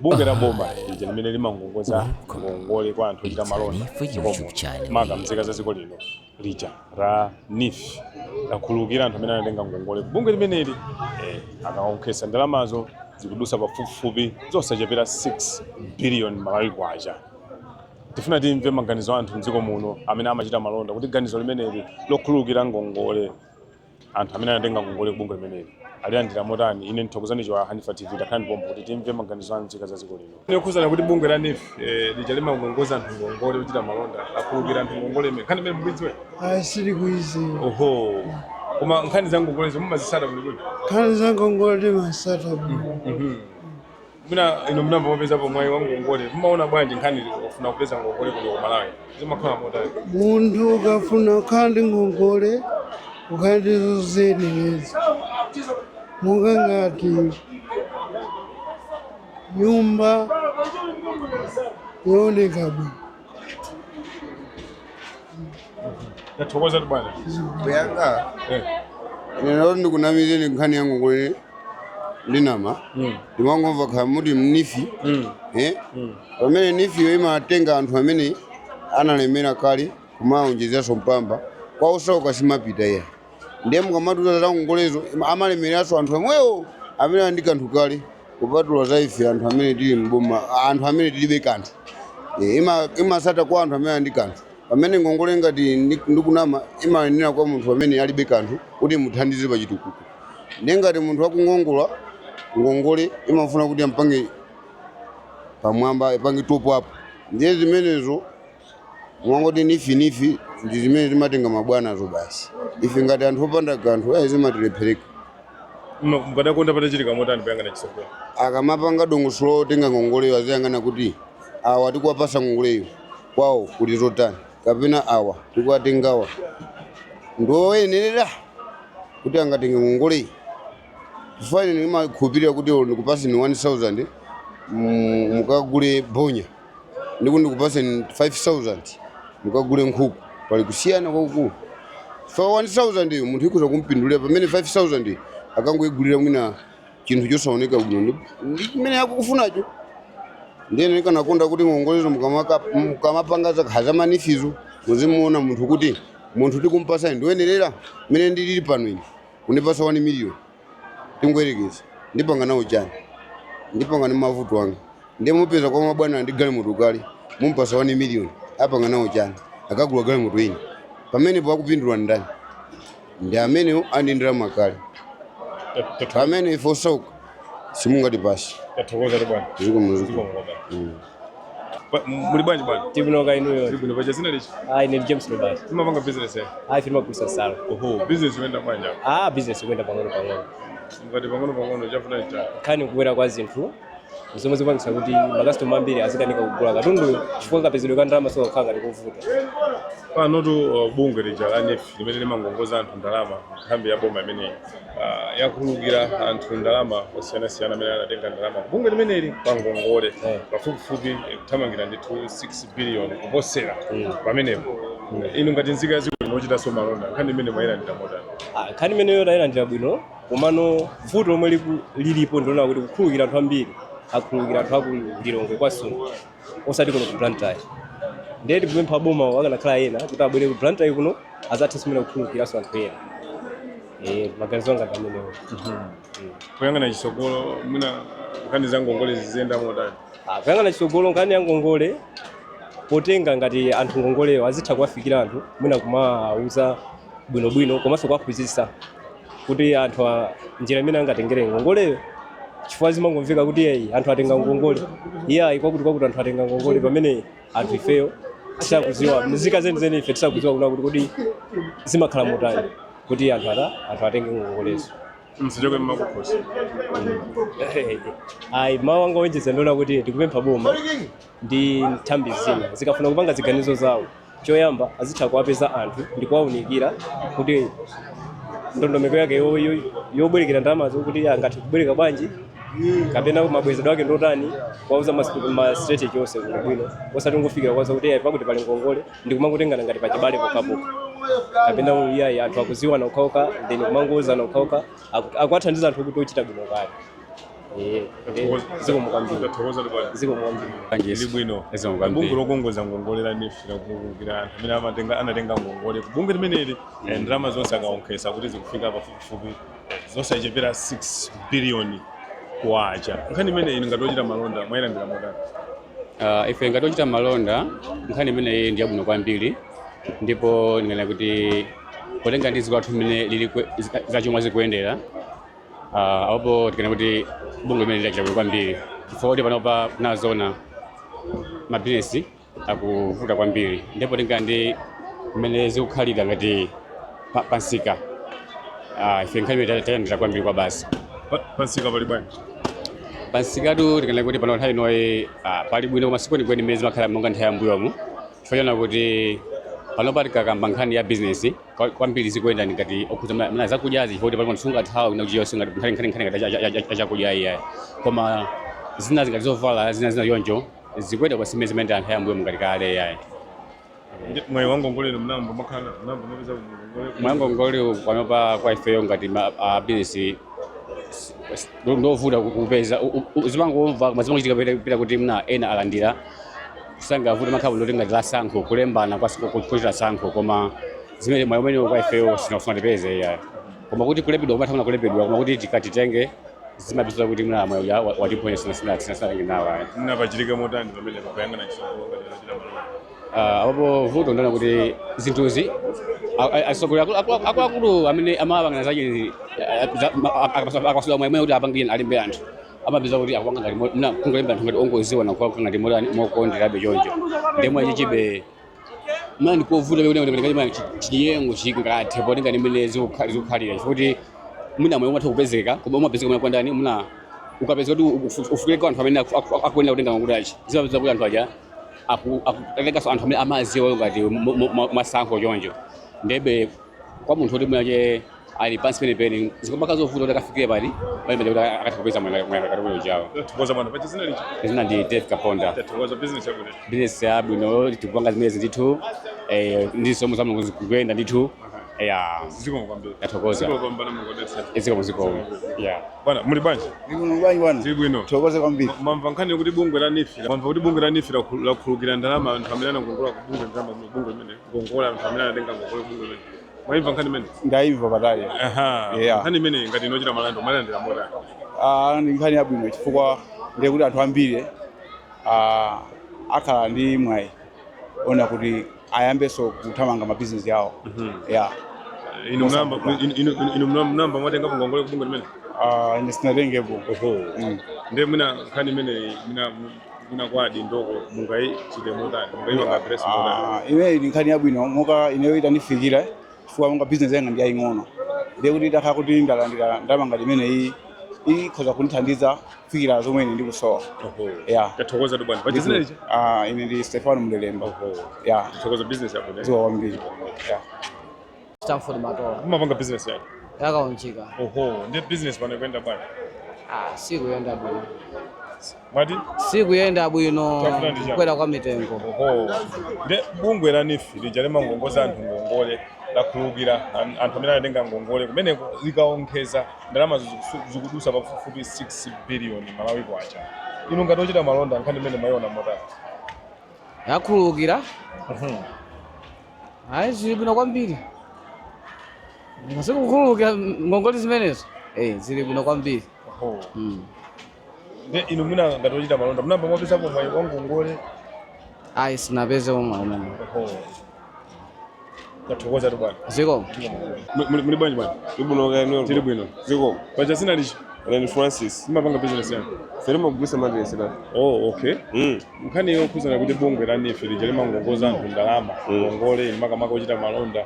Bungwe la boma lija limene limangongoza ngongole kwa anthu ochita It's malonda Hanifa dziko YouTube muno, channel maka here. mzika za dziko lino, lija la NEEF, lakhululukira anthu amene anatenga ngongole bungwe limeneli. Akaonkhesa ndalamazo zikudusa pafupifupi zosachepera 6 billion Malawi kwacha. Tifuna timve maganizo a anthu mdziko muno amene amachita malonda kuti ganizo limeneli lokhululukira ngongole anthu amene anatenga ngongole kubungwe limeneli alilandira motani. Ine ndithokozani chiwa Hanifa TV, takhala ndipompo kuti timve maganizo a nzika za dziko lino yokhuzana kuti bungwe la NEEF lija limangongoza anthu ngongole ochita malonda akhululukira anthu ngongole imene. Nkhani imene mukuidziwa? Ayi, sindikuidziwa. Oho, koma nkhani za ngongolezo mumazisata bwinobwino? Nkhani za ngongole timasata bwino. Mwina ino munamba mwapezapo mwayi wa ngongole, mumaona bwanji nkhani kufuna kupeza ngongole kuno ku Malawi, zimakhala motani? Munthu ukafuna kukhala ndi ngongole, ukhale ndi zoziyenereza, monga ngati nyumba yooneka bwino. Tathokoza tu bwana. Kuyanga ine lero ndikunamizeni, nkhani ya ngongole ndinama. Ndimangomva khala muti m'NEEF, pamene NEEF yo imatenga anthu amene analemera kale kumaonjezeranso mpamba kwa osauka, simapita iya. Ndiye mukamatuza za ngongolezo, amalemeranso anthu amwewo amene ali ndi kanthu kale, kupatula za ife anthu amene tili mboma, anthu amene tilibe kanthu. Imasata kwa anthu amene ali ndi kanthu, pamene ngongole ngati ndikunama imayenera kwa munthu amene alibe kanthu kuti muthandize pa chitukuko. Ndiye ngati munthu akungongola ngongole, imafuna kuti ampange pamwamba, ipange top up. Ndiye zimenezo mwangoti NEEF, NEEF ndi zimene zimatenga mabwanazo basi. Ife ngati anthu opanda kanthu, ayi, zimatilephereka. Mukadakonda patachitika motani poyang'ana chitsogolo? Akamapanga dongosolo lotenga ngongoleyo, aziyang'ana kuti awa tikuwapasa ngongoleyo kwawo kuli zotani, kapena awa tikuwatengawa ndioyenerera kuti angatenge ngongoleyi. Chifukwa ine ndimakhulupirira kuti olo ndikupaseni 1000 mukagule bonya, ndiku ndikupaseni 5000 mukagule nkhuku, pali kusiyana kwakukulu. So 1000 iyo munthu ikuza kumpindulira, pamene 5000 akangoigulira mwina chinthu chosaoneka bwino ndi chimene akukufunacho. Ndiye ndikanakonda kuti ngongolezo mukamapanga za ma NEEF zo, muzimuona munthu kuti munthu tikumpasani ndioyenerera. Mmene ndilili pano, ine kundipasa 1 million, tingoyerekeza, ndipanga nawo chani? Ndipanga ndi mavuto anga. Ndiye mupeza kwa mabwana ndi galimoto kale, mumpasa 1 million, apanga nawo chani? Akagula galimoto ina. Pamenepo akupindula ndani? Ndi amenewo andi ndalama kale, pamene ife osauka simungatipase. Tathokoza tu bwana. Zikomo, zikomo. Zikomo kwambiri. Muli bwanji bwana? Tibwino, kaya inuyo? Tili bwino. Paja zina lichi? Ah, ine ndi James Robert. Timapanga business eh? Ah, ife timagulitsa nsalu. Oho, business ikuyenda bwanji apo? Ah, business ikuyenda pang'ono pang'ono. Mukati pang'ono pang'ono, chafuna cha? Nkhani kukwera kwa zinthu zomwe zikupangitsa kuti makasitoma ambiri azikanika kugula katunduyo, chifukwa kapezedwe ka ndalama sikakhala ngati kovuta. Panotu bungwe lija la NEEF limene limangongoza anthu ndalama, nthambi ya boma imeneyi yakhululukira anthu ndalama osiyanasiyana amene anatenga ndalama bungwe limeneli pa ngongole pafupifupi kuthamangira ndithu 6 billion kuposera pamenepo. Inu ngati nzika ya dziko lino ochitanso malonda, nkhani imene mwayilandira motani? Ah, nkhani imeneyo tayilandira bwino, komano vuto lomwe lilipo ndiona kuti kukhululukira anthu ambiri, akhululukira anthu aku Lilongwe, Kasungu, osati kuno ku Blantyre. Ndiye tikupempha boma akanakhala ena kuti abwere ku Blantyre kuno, azathe simene kukhululukiranso anthu ena. Maganizo anga ndi amenewo. Kuyang'ana chitsogolo, mwina nkhani za ngongole ziziyenda motani? Ah, kuyang'ana chitsogolo, nkhani ya ngongole, potenga ngati anthu ngongoleyo, azitha kuwafikira anthu, mwina kumawauza bwinobwino, komanso kuwaphunzitsa kuti anthu njira imene angatengere ngongoleyo, chifukwa zimangomveka kuti eyi, anthu atenga ngongole, iyayi, kwakuti kwakuti anthu atenga ngongole, pamene anthu ifeyo tisakuziwa, nzika zenizeni ife tisakuziwa kuna kuti kuti zimakhala motani kuti anthu atenge ngongolezo. Msichoke mmakukhosi. Ayi, mawu anga owonjeza ndiona kuti ndikupempha boma ndi nthambi zina zikafuna kupanga ziganizo zawo, choyamba azitha kuwapeza anthu ndi kuwaunikira kuti ndondomeko yake yobwerekera ndalamazo, kuti angathe kubwereka bwanji kapena mabwezedwe ake ndotani, kuwauza ma strategy onse bwino, osati kungofikira kuwauza kuti iyayi, pakuti pali ngongole, ndi kumangotengana ngati pachibale pokhapokha, kapena iyayi, anthu akuziwana okhaokha, then kumangouzana okhaokha, akuwathandiza anthu kuti ochita bwino kale. Eh, zikomo kwambiri. Tathokoza bwana. Zikomo kwambiri. Ili bwino. Zikomo kwambiri. Bungwe lokongoza ngongole la NEEF lakukhululukira anthu amene anatenga ngongole ku bungwe limeneli, ndalama zonse akaonkhesa kuti zikufika pafupifupi zosachepera 6 billion kwacha. Nkhani imene inu ngati ochita malonda mwayilandira motani? Ife ngati ochita malonda, nkhani imeneyi ndi yabwino kwambiri, ndipo ndinganena kuti potenga ndi dziko lathu mmene lili zachuma zikuyendera, apo tikanena kuti bungwe limene lachita bwino kwambiri, chifukwa kuti panopa nazona mabizinesi akuvuta kwambiri, ndipo tenga ndi mmene zikukhalira ngati pansika, ife nkhani imene tayilandira kwambiri kwa basi. Pansika pali bwanji? Pansikatu tikanena kuti pano nthawi inoyi pali bwino, koma sikwenikweni mmene zimakhala monga nthawi yambuyomu, chifukwa chona kuti panopa tikakamba nkhani ya bizinesi kwambiri zikuyenda ngati okhuza mna zakudyazi, chifukwa kuti pano sungathawa kuna kuchiyonse ngati nkhani ngati ya chakudya iyayi, koma zina zingati zovala, zina yonjo zikuyenda kwa simene zimene anthu ayambuyomu ngati kale iyayi. Mwayi wa ngongole mnambo makhala mnambo mapeza ngongole? Mwangongole panopa kwa ifeyo ngati a bizinesi ndovuta kupeza. Zimangomva koma zimangochitika pita kuti mna ena alandira kusangavuta makhabu ndoti ngati la sankho kulembana kwa kuchita sankho, koma zimene mwayi umene kwa ifeyo sinatipeze iyayi, koma kuti kulembedwa kumatha kulembedwa, koma kuti tikatitenge zimapeza kuti mna mwayi uja watiponya sinatenge nawo ayi. Mna pachitike motani pamene pakuyang'ana chisogolo ngati ochita malonda? Apo vuto ndona kuti zinthuzi atsogoleri akuluakulu amene amapangana zache akapasula mwayi kuti apangire alembe anthu, amapeza kuti akupanga ngati mna kungolemba anthu ngati ongoziwa na kuwapanga ngati motani mokonderabe choncho, ndemwe chichibe mna ndikovuta kuti ngati chinyengo chingathe potenga ndimene zikukhalira, chifukwa kuti mwina mwayi umatha kupezeka, koma umapezeka mwina kwandani muna ukapezeka kuti ufikire kwa anthu amene akuyenera kutenga ngongole achi, zimapeza kuti anthu aja akutenganso anthu amene amaziwa ngati mwasankho choncho, ndebe kwa munthu kuti mwache ali pansi penipeni zikumakhala zovuta kuti akafikire pali pali kuti akatha kupeza mwayi ngati uyo jawo. Tathokoza bwana. Pacha zina lichi? Zina ndi Dave Kaponda. Tathokoza, business yabwino. Business yabwino, tikupanga zimenezi ndithu, ndi somo za Mulungu zikuyenda ndithu ya. Zikomo kwambiri. Tathokoza. Zikomo kwambiri, Mulungu adalitse. Zikomo, zikomo ya. Bwana, muli bwanji? Ndikuno bwanji bwana? Zili bwino. Thokoze kwambiri. Mwamva nkhani yokuti bungwe la NEEF, mwamva kuti bungwe la NEEF lakhululukira ndalama anthu amene anakongola ku bungwe, ndalama bungwe limene ngongola anthu amene anatenga ngongole ku bungwe limene? Mwayimva nkhani imene? Ndayimva patali. Aha. Yeah. Nkhani imene ngati inochita malonda mwayilandira motani? Ah, ndi nkhani yabwino, chifukwa ndiye kuti anthu ambiri akhala ndi mwayi ona kuti ayambenso kuthamanga mabizinesi yawo. Yeah. Inu mnamba inu mnamba mwatengapo ngongole ku bungwe limene? Ah, ine sinatengepo. Oho. Ndiye mwina nkhani imene mwina kwadi ndoko mungayichite motani, mungayipanga address motani? Ah, imeneyi ndi nkhani yabwino, monga ineyo itandifikira, chifukwa monga bizinesi yanga ndi yaying'ono, ndiye kuti itakhala kuti ndalandira ndalama ngati imeneyi ikhoza kundithandiza kufikira zomwe ine ndikusowa. Oho. Yeah. Tathokoza tu bwana. Pacha zina lichi? Ah, ine ndi Stefano Mlelemba. Oho. Yeah. Tathokoza, business yabwino. Zikomo kwambiri. Yeah. Stanford Matola. Mumapanga business yake? Yakaunjika. Oho, ndiye business pano ikuyenda bwanji? Ah, sikuyenda bwino. Mwati? Sikuyenda bwino. Chafuna ndi chani? Kukwera kwa mitengo. Oho. Nde bungwe la NEEF lija limangongoza anthu ngongole lakhululukira anthu amene anatenga ngongole kumeneko, likaonkheza ndalama zikudusa pafupifupi 6 billion Malawi kwacha. Inu ngati ochita malonda, nkhani imene mwayiona motani? Yakhululukira. Ayi, zili bwino kwambiri. Sikukhululukira ngongole zimenezo. Eh, zili bwino kwambiri. Oho. Nde inu mwina ngati ochita malonda munamba mwapezapo mwayi wa ngongole? Ayi, sinapeze omwe umene. Oho. Tathokoza tu bwana. Zikomo. Muli bwanji bwana? Ibwino kaeno. Tili bwino. Ziko. Pacha zina lichi? Ine ndi Francis. Mumapanga business yani? Fere magulisa madiresi la. Oh, okay. Nkhani yokhuzana kuti bungwe la NEEF lija limangongoza anthu ndalama ngongole, makamaka ochita malonda,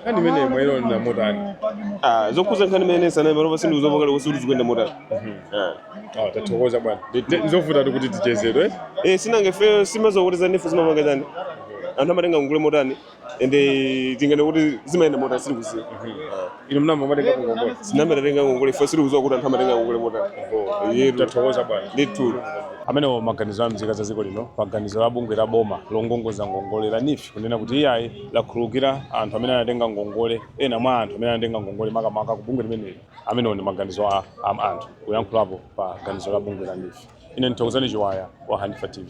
nkhani imene mwayiona motani? Ah, zokhuza nkhani imene sana malopa sindikuzopakale kuti zikuyenda motani. Ah. Ah, tathokoza bwana. Nzovuta kuti tichezedwe. Eh, sinange fe simazokuti za NEEF zimapanga chani. Anthu amatenga ngongole motani, ende tingane kuti zimayenda motani, sitikuziwa. Inu mnamba matenga ngongole? Sinamatenga ngongole ifo, sitikuziwa kuti anthu amatenga ngongole motani. Yetu. Tathokoza, bwana. Ndithu. Amenewo maganizo a mzika za dziko lino pa ganizo la bungwe la boma longongoza ngongole la NEEF, kunena kuti iyayi, lakhululukira anthu amene anatenga ngongole, ena mwa anthu amene anatenga ngongole makamaka ku bungwe limeneli. Amenewo ndi maganizo a anthu kuyankhulapo pa ganizo la bungwe la NEEF. Ine ndithokozani Chiwaya wa Hanifa TV.